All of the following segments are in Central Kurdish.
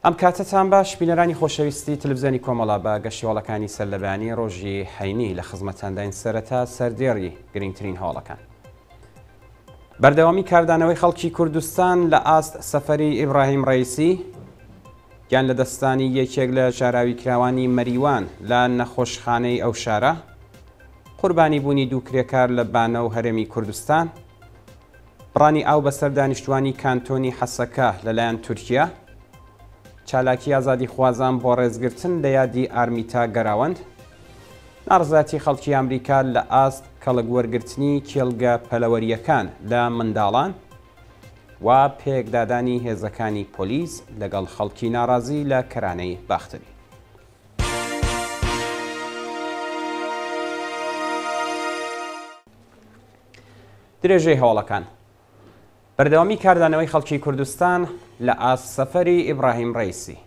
ئەم کاتەتان باش بینەرانی خۆشەویستی تەلەفزیۆنی کۆمەڵە بە گەشتیواڵەکانی سەرلەبەیانی ڕۆژی هەینی لە خزمەتانداین سەرەتا سەردێڕی گرنگترین هەواڵەکان. بەردەوامی کاردانەوەی خەڵکی کوردستان لە ئاست سەفەری ئیبراهیم ڕەئیسی، گیان لەدەستدانی یەکێک لە ژاراویکراوانی مەریوان لە نەخۆشخانەی ئەو شارە، قوربانی بوونی دوو کرێکار لە بانە و هەرێمی کوردستان، بڕانی ئاو بەسەر دانیشتوانی کانتۆنی حەسەکە لەلایەن تورکیا، چالاکی ئازادیخوازان بۆ ڕێزگرتن لە یادی ئارمیتا گەراوەند، ناڕەزایەتی خەڵکی ئامریکا لە ئاست کەڵک وەرگرتنی کێڵگە پەلەوەرییەکان لە منداڵان و پێکدادانی هێزەکانی پۆلیس لەگەڵ خەڵکی ناڕازی لە کەرانەی باختەری. درێژەی هەواڵەکان. بەردەوامی کاردانەوەی خەڵکی کوردستان لە ئاست سەفەری ئیبراهیم ڕەئیسی.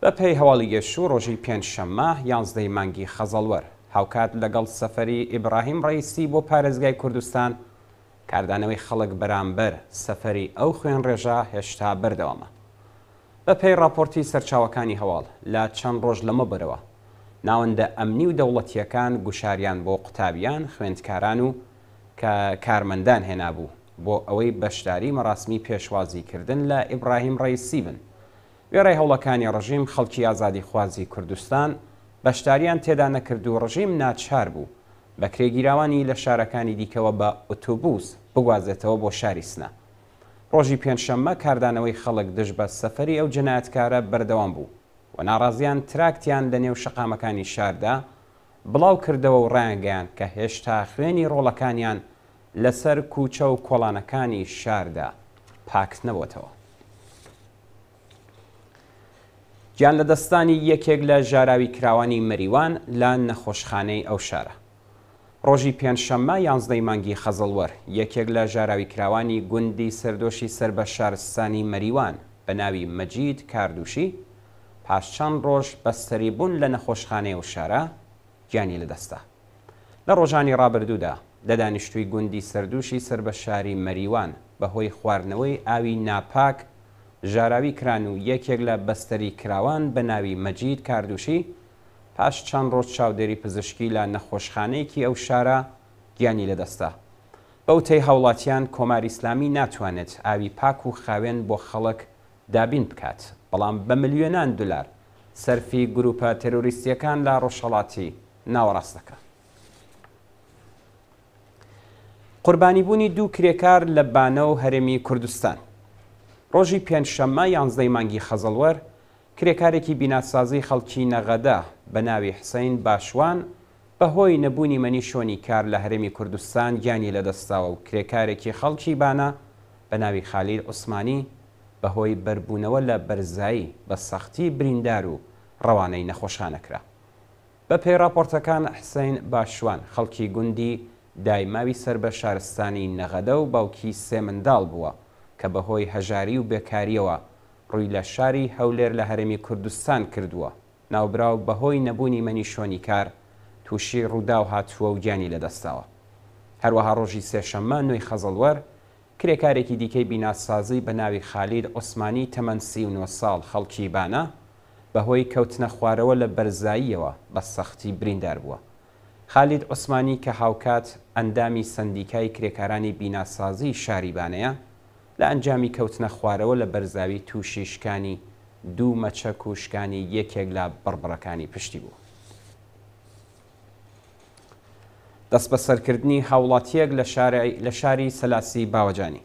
بە پێی هەواڵی گەشوو ڕۆژی پێنجشەممە یانزدەی مانگی خەزەڵوەر هاوکات لەگەڵ سەفەری ئیبراهیم ڕەئیسی بۆ پارێزگای کوردستان کاردانەوەی خەڵک بەرامبەر سەفەری ئەو خوێنڕێژە هێشتا بەردەوامە. بە پێی ڕاپۆرتی سەرچاوەکانی هەواڵ لە چەند ڕۆژ لەمەوبەرەوە ناوەندە ئەمنی و دەوڵەتییەکان گوشاریان بۆ قوتابیان، خوێندکاران و کە کارمەندان هێنابوو بۆ ئەوەی بەشداری مەراسمی پێشوازی کردن لە ئیبراهیم ڕەئیسی بن. وێڕای هەوڵەکانی ڕژیم خەڵکی ئازادیخوازی کوردستان بەشداریان تێدا نەکرد و ڕژیم ناچار بوو بەکرێگیراوانی لە شارەکانی دیکەوە بە ئوتوبوس بگوازێتەوە بۆ شاری سنە. ڕۆژی پێنجشەممە کاردانەوەی خەڵک دژ بە سەفەری ئەو جەنایەتکارە بەردەوام بوو و ناڕازیان تراکتیان لە نێو شەقامەکانی شاردا بڵاو کردەوە و ڕایانگەیاند کە هێشتا خوێنی ڕۆڵەکانیان لەسەر کوچە و کۆڵانەکانی شاردا پاک نەبۆتەوە. گیانلەدەستدانی یەکێک لە ژاراویکراوانی مەریوان لە نەخۆشخانەی ئەو شارە. ڕۆژی پێنجشەممە یانزدەی مانگی خەزەڵوەر، یەکێک لە ژاراویکراوانی گوندی سەردۆشی سەر بە شارستانی مەریوان بە ناوی مەجید کاردوشی، پاش چەند ڕۆژ بەستەریبوون لە نەخۆشخانەی ئەو شارە، گیانی لەدەستدا. لە ڕۆژانی ڕابردوودا دە دانیشتووی گوندی سەردووشی سەر بە شاری مەریوان بە هۆی خواردنەوەی ئاوی ناپاک ژاراوی کران و یەکێک لە بەستەری کراوان بە ناوی مەجید کاردووشی پاش چەند ڕۆژ چاودێری پزیشکی لە نەخۆشخانەیەکی ئەو شارە گیانی لەدەستدا. بە وتەی هاوڵاتیان کۆماری ئیسلامی ناتوانێت ئاوی پاک و خاوێن بۆ خەڵک دابین بکات، بەڵام بە ملیۆنان دولار سەرفی گروپە تێرۆریستییەکان لە ڕۆژهەڵاتی ناوەڕاست دەکا. قوربانیبوونی دوو کرێکار لە بانە و هەرێمی کوردستان. ڕۆژی پێنجشەممە یانزدەی مانگی خەزەڵوەر، کرێکارێکی بیناسازی خەڵکی نەغەدە بە ناوی حسەین باشوان بە هۆی نەبوونی مەنی شۆنی کار لە هەرێمی کوردستان گیانی لەدەستداوە و کرێکارێکی خەڵکی بانە بە ناوی خالید عوسمانی بەهۆی بەربوونەوە لە بەرزایی بە سەختی بریندار و ڕەوانەی نەخۆشخانە کرا. بەپێی ڕاپۆرتەکان حسەین باشوان خەڵکی گوندی دایماوی سەر بە شارستانی نەغەدە و باوکی سێ منداڵ بووە کە بەهۆی هەژاری و بێکارییەوە ڕووی لە شاری هەولێر لە هەرێمی کوردستان کردووە. ناوبراو بەهۆی نەبوونی مەنی شۆنی کار تووشی ڕووداو هاتووە و گیانی لەدەستداوە. هەروەها ڕۆژی سێشەممە نۆی خەزەڵوەر کرێکارێکی دیکەی بیناسازی بە ناوی خالید عوسمانی تەمەن 39 ساڵ خەڵکی بانە، بەهۆی کەوتنە خوارەوە لە بەرزاییەوە بە سەختی بریندار بووە. خالید عوسمانی کە هاوکات ئەندامی سەندیکای کرێکارانی بیناسازیی شاری بانەیە، لە ئەنجامی کەوتنە خوارەوە لە بەرزاوی تووشی شکانی دوو مەچەک و شکانی یەکێک لە بڕبڕەکانی پشتی بوو. دەستبەسەرکردنی هاوڵاتییەک لە شاری سەلاسی باوەجانی.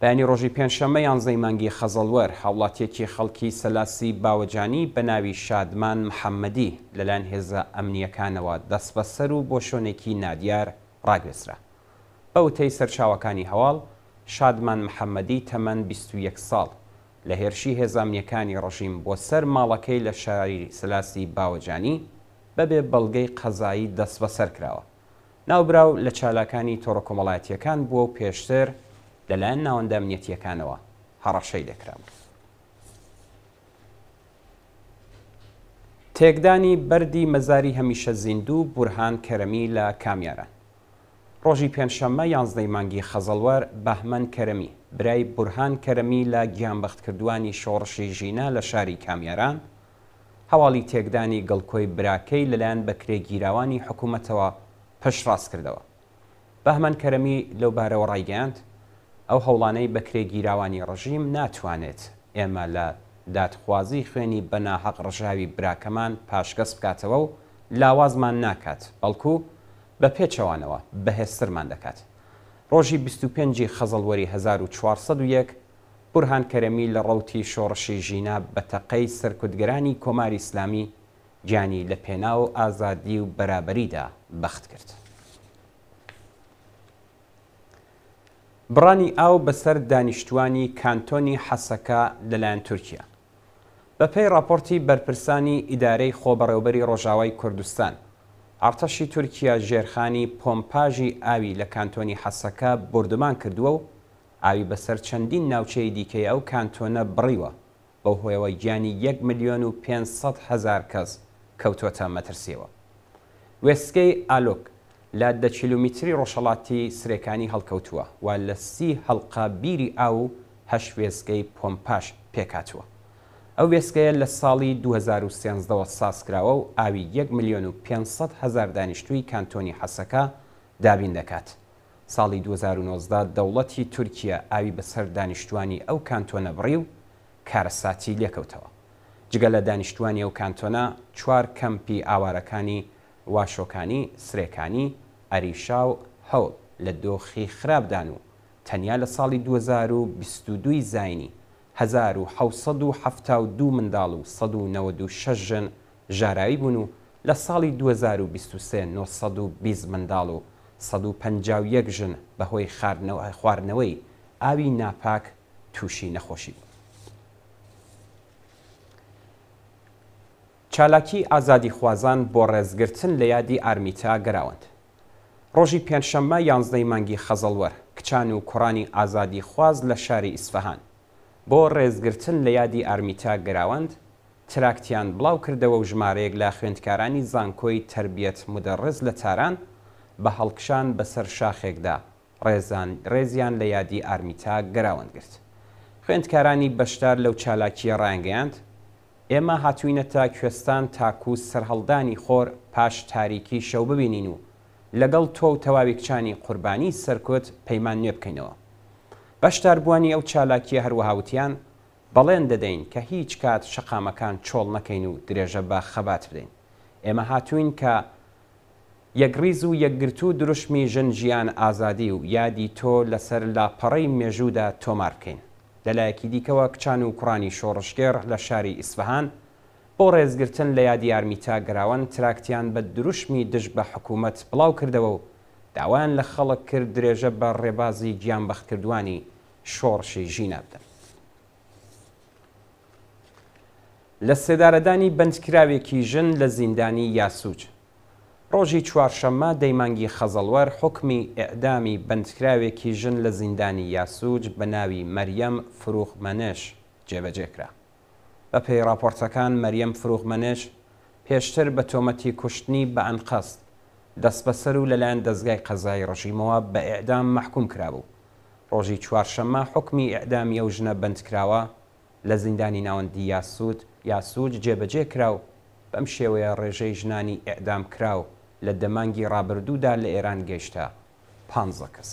بەیانی ڕۆژی پێنجشەممە یانزەی مانگی خەزەڵوەر، هاوڵاتییەکی خەڵکی سەلاسی باوەجانی بە ناوی شادمان محەممەدی لەلایەن هێزە ئەمنییەکانەوە دەستبەسەر و بۆ شوێنێکی نادیار ڕاگوێزرا. بە وتەی سەرچاوەکانی هەواڵ، شادمان محەممەدی تەمەن 21 ساڵ لە هێرشی هێزە ئەمنییەکانی ڕژیم بۆ سەر ماڵەکەی لە شاری سەلاسی باوەجانی بەبێ بەڵگەی قەزایی دەستبەسەر کراوە. ناوبراو لە چالاکانی تۆڕە کۆمەڵایەتییەکان بووە و پێشتر لەلایەن ناوەندە ئەمنیەتییەکانەوە هەڕەشەی لێکرابوو. تێکدانی بەردی مەزاری هەمیشە زیندوو بورهان کەرەمی لە کامیاران. ڕۆژی پێنجشەممە یانزدەی مانگی خەزەڵوەر بەهمەن کەرەمی، برای بورهان کەرەمی لە گیانبەختکردووانی شۆڕشی ژینا لە شاری کامیاران، هەواڵی تێکدانی گڵکۆی براکەی لەلایەن بەکرێگیراوانی حکوومەتەوە پشتڕاست کردەوە. بەهمەن کەرەمی لەو بارەوە ڕایگەیاند، ئەو هەوڵانەی بەکرێگیراوانی ڕژیم ناتوانێت ئێمە لە دادخوازی خوێنی بە ناهەق ڕژاوی براکەمان پاشگەز بکاتەوە و لاوازمان ناکات، بەڵکو بە پێچەوانەوە بەهێزترمان دەکات. ڕۆژی 25 ی خەزەڵوەری 1401، بورهان کەرەمی لە ڕەوتی شۆڕشی ژینا بە تەقەی سەرکوتگەرانی کۆماری ئیسلامی گیانی لە پێناو ئازادی و بەرابەریدا بەخت کرد. بڕانی ئاو بەسەر دانیشتووانی کانتۆنی حەسەکە لەلایەن تورکیا. بەپێی ڕاپۆرتی بەرپرسانی ئیدارەی خۆبەڕێوبەری ڕۆژاوای کوردستان، ئەڕتەشی تورکیا ژێرخانی پۆمپاژی ئاوی لە کانتۆنی حەسەکە بوردومان کردووە و ئاوی بەسەر چەندین ناوچەی دیکەی ئەو کانتۆنە بڕیوە، بەو هۆیەوە گیانی یەک ملیۆن و 500 هەزار کەس کەوتووەتە مەترسییەوە. وێستگەی ئالۆک لە دە کیلۆمیتری ڕۆژهەڵاتی سرێکانی هەڵکەوتووە و لە 30 هەڵقە بیری ئاو و هەشت وێستگەی پۆمپاژ پێکهاتووە. ئەو وێستگەیە لە ساڵی 2013 وە سازکراوە و ئاوی یەک ملیۆن و 500 هەزار دانیشتووی کانتۆنی حەسەکە دابین دەکات. ساڵی 2019 دەوڵەتی تورکیە ئاوی بەسەر دانیشتووانی ئەو کانتۆنە بڕی و کارەساتی لێکەوتەوە. جگە لە دانیشتووانی ئەو کانتۆنە، چوار کەمپی ئاوارەکانی واشۆکانی، سرێکانی، ئەریشا و هەوڵ لە دۆخی خراپدان و تەنیا لە ساڵی 2022 ی زاینی 1772 منداڵ و 196 ژن ژاراوی بوون و لە ساڵی 2023 920 منداڵ و 151 ژن بەهۆی خواردنەوەی ئاوی ناپاک تووشی نەخۆشی بوون. چالاکی ئازادیخوازان بۆ ڕێزگرتن لە یادی ئارمیتا گەراوەند. ڕۆژی پێنجشەممە یانزدەی مانگی خەزەڵوەر، کچان و کوڕانی ئازادیخواز لە شاری ئیسفەهان، بۆ ڕێزگرتن لە یادی ئارمیتا گەراوەند، تراکتیان بڵاو کردەوە و ژمارەیەک لە خوێندکارانی زانکۆی تەربیەت مودەڕس لە تاران بە هەڵکشان بەسەر شاخێکدا ڕێزان ڕێزیان لە یادی ئارمیتا گەراوەند گرت. خوێندکارانی بەشدار لەو چالاکییە ڕایانگەیاند، ئێمە هاتووینەتە کوێستان تاکوو سەرهەڵدانی خۆر پاش تاریکی شەو ببینین و لەگەڵ تۆ و تەواوی کچانی قوربانیی سەرکوت پەیمان نوێ بکەینەوە. بەشداربووانی ئەو چالاکییە هەروەها وتیان، بەڵێن دەدەین کە هیچ کات شەقامەکان چۆڵ نەکەین و درێژە بە خەبات بدەین. ئێمە هاتووین کە یەکڕیز و یەکگرتوو دروشمی ژن ژیان ئازادی و یادی تۆ لەسەر لاپەڕەی مێژوودا تۆمار بکەین. لە لایەکی دیکەوە کچان و کوڕانی شۆڕشگێڕ لە شاری ئیسفەهان بۆ ڕێزگرتن لە یادی ئارمیتا گەراوەند تراکتیان بە دروشمی دژ بە حکوومەت بڵاو کردەوە و داوایان لە خەڵک کرد درێژە بە ڕێبازی گیانبەختکردووانی شۆڕشی ژینا بدەن. لە سێدارەدانی بەندکراوێکی ژن لە زیندانی یاسوج. ڕۆژی چوارشەممە دەی مانگی خەزەڵوەر حوکمی ئێعدامی بەندکراوێکی ژن لە زیندانی یاسوج بە ناوی مەریەم فروغمەنش جێبەجێ کرا. بە پێی ڕاپۆرتەکان مەریەم فروغمەنش پێشتر بە تۆمەتی کوشتنی بە ئەنقەست دەستبەسەر و لەلایەن دەزگای قەزایی ڕژیمەوە بە ئێعدام مەحکووم کرابوو. ڕۆژی چوارشەممە حوکمی ئێعدامی ئەو ژنە بەندکراوە لە زیندانی ناوەندی یاسوج یاسوج جێبەجێ کرا و بەم شێوەیە ڕێژەی ژنانی ئێعدامکراو لە دە مانگی ڕابردوودا لە ئێران گەیشتە پانزە کەس.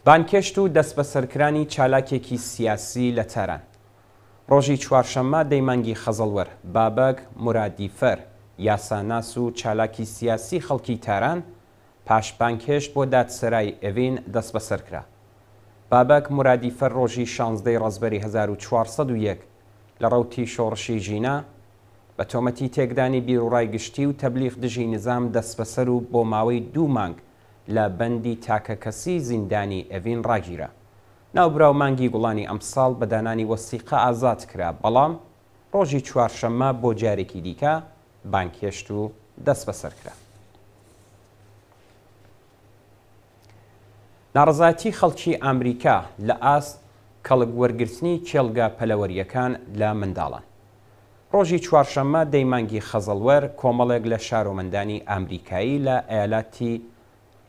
بانگهێشت و دەستبەسەرکرانی چالاکێکی سیاسی لە تاران. ڕۆژی چوارشەممە دەی مانگی خەزەڵوەر، بابەک مورادیفەر، یاساناس و چالاکی سیاسی خەڵکی تاران، پاش بانگهێشت بۆ دادسەرای ئێڤین دەستبەسەر کرا. بابەک مورادیفەر ڕۆژی شانزدەی ڕەزبەری 1401 لە ڕەوتی شۆڕشی ژینا، بە تۆمەتی تێکدانی بیروڕای گشتی و تەبلیغ دژی نیزام دەستبەسەر و بۆ ماوەی دوو مانگ لە بەندی تاکەکەسیی زیندانی ئێڤین ڕاگیرا. ناوبراو مانگی گوڵانی ئەمساڵ بە دانانی وەسیقە ئازاد کرا، بەڵام ڕۆژی چوارشەممە بۆ جارێکی دیکە بانگهێشت و دەستبەسەر کرا. ناڕەزایەتی خەڵکی ئامریکا لە ئاست کەڵک وەرگرتنی کێڵگە پەلەوەرییەکان لە منداڵان. ڕۆژی چوارشەممە دەی مانگی خەزەڵوەر کۆمەڵێک لە شارۆمەندانی ئامریکایی لە ئەیالاتی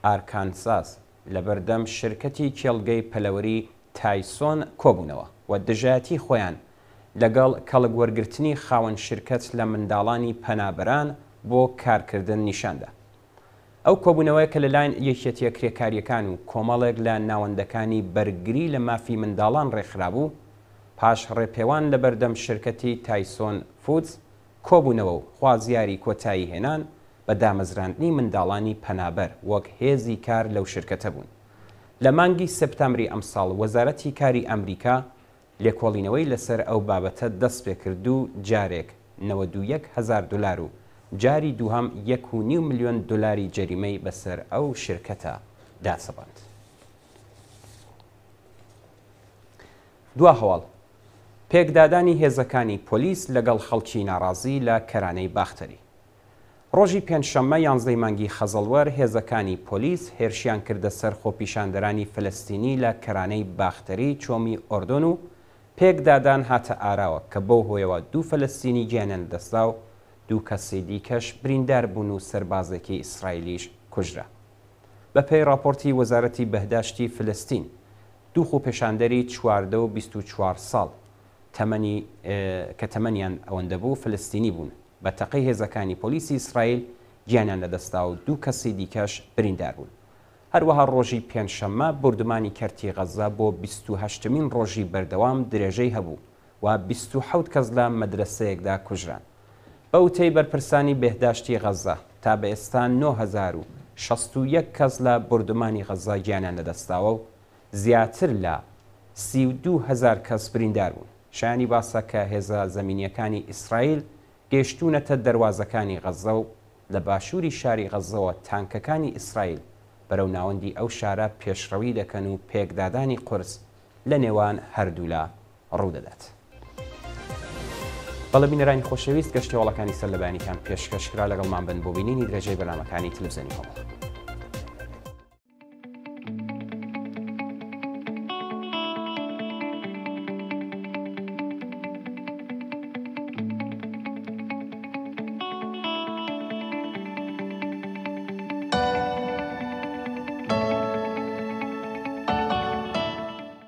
ئارکانساس. لەبەردەم شرکەتی کێڵگەی پەلەوەری تایسۆن کۆبوونەوە و دژایەتی خۆیان لەگەڵ کەڵک وەرگرتنی خاوەن شرکەت لە منداڵانی پەنابەران بۆ کارکردن نیشاندا. ئەو کۆبوونەوەیە کە لەلایەن یەکیەتییە کرێکارییەکان و کۆمەڵێک لە ناوەندەکانی بەرگری لە مافی منداڵان ڕێکخرابوو، پاش ڕێپێوان لەبەردەم شرکەتی تایسۆن فودز کۆبوونەوە و خوازیاری کۆتایی هێنان بە دامەزراندنی منداڵانی پەنابەر وەک هێزی کار لەو شرکەتە بوون. لە مانگی سێپتامبری ئەمساڵ وەزارەتی کاری ئەمریکا لێکۆڵینەوەی لەسەر ئەو بابەتە دەستپێکرد و جارێک 91 هەزار دولار و جاری دووهەم یەک و نیو ملیۆن دولاری جەریمەی بەسەر ئەو شرکەتە دا سەپاند. دوا هەواڵ، پێکدادانی هێزەکانی پۆلیس لەگەڵ خەڵکی ناڕازی لە کەرانەی باختەری. ڕۆژی پێنجشەممە یانزەی مانگی خەزەڵوەر هێزەکانی پۆلیس هێرشیان کردە سەر خۆپیشاندەرانی فلستینی لە کەرانەی باختەری چۆمی ئۆردۆن و پێکدادان هاتە ئاراوە کە بەو هۆیەوە دوو فلستینی گیانیان لەدەستدا و دوو کەسی دیکەش بریندار بوون و سەربازێکی ئیسرائیلیش کوژرا. بەپێی ڕاپۆرتی وەزارەتی بهداشتی فلستین دوو خۆپێشاندەری 14 و 24 ساڵ تەمەنی کە تەمەنیان ئەوەندە بوو فلستینی بوون، بە تەقەی هێزەکانی پۆلیسی ئیسرائیل گیانیان لەدەستدا و دوو کەسی دیکەش بریندار بوون. هەروەها ڕۆژی پێنجشەممە بۆردومانی کەرتی غەززە بۆ 28 مین ڕۆژی بەردەوام درێژەی هەبوو و 27 کەس لە مەدرەسەیەکدا کوژران. بە وتەی بەرپرسانی بێهداشتی غەززە، تا بە ئێستا 9061 کەس لە بۆردومانی غەززە گیانیان لەدەستداوە و زیاتر لە 32 هەزار کەس بریندار بوون. شایانی باسە کە هێزە زەمینییەکانی ئیسرائیل گەیشتوونەتە دەروازەکانی غەززە و لە باشووری شاری غەززەوە تانکەکانی ئیسرائیل بەرەو ناوەندی ئەو شارە پێشڕەوی دەکەن و پێکدادانی قورس لە نێوان هەردوولا ڕوودەدات. بەڵێ بینەرانی خۆشەویست گەشتی هەواڵەکانی سەر لە بەیانیتان پێشکەش کرا لەگەڵمان بن بۆ بینینی درێژەی بەرنامەکانی تلویزیۆنی کۆمەڵ.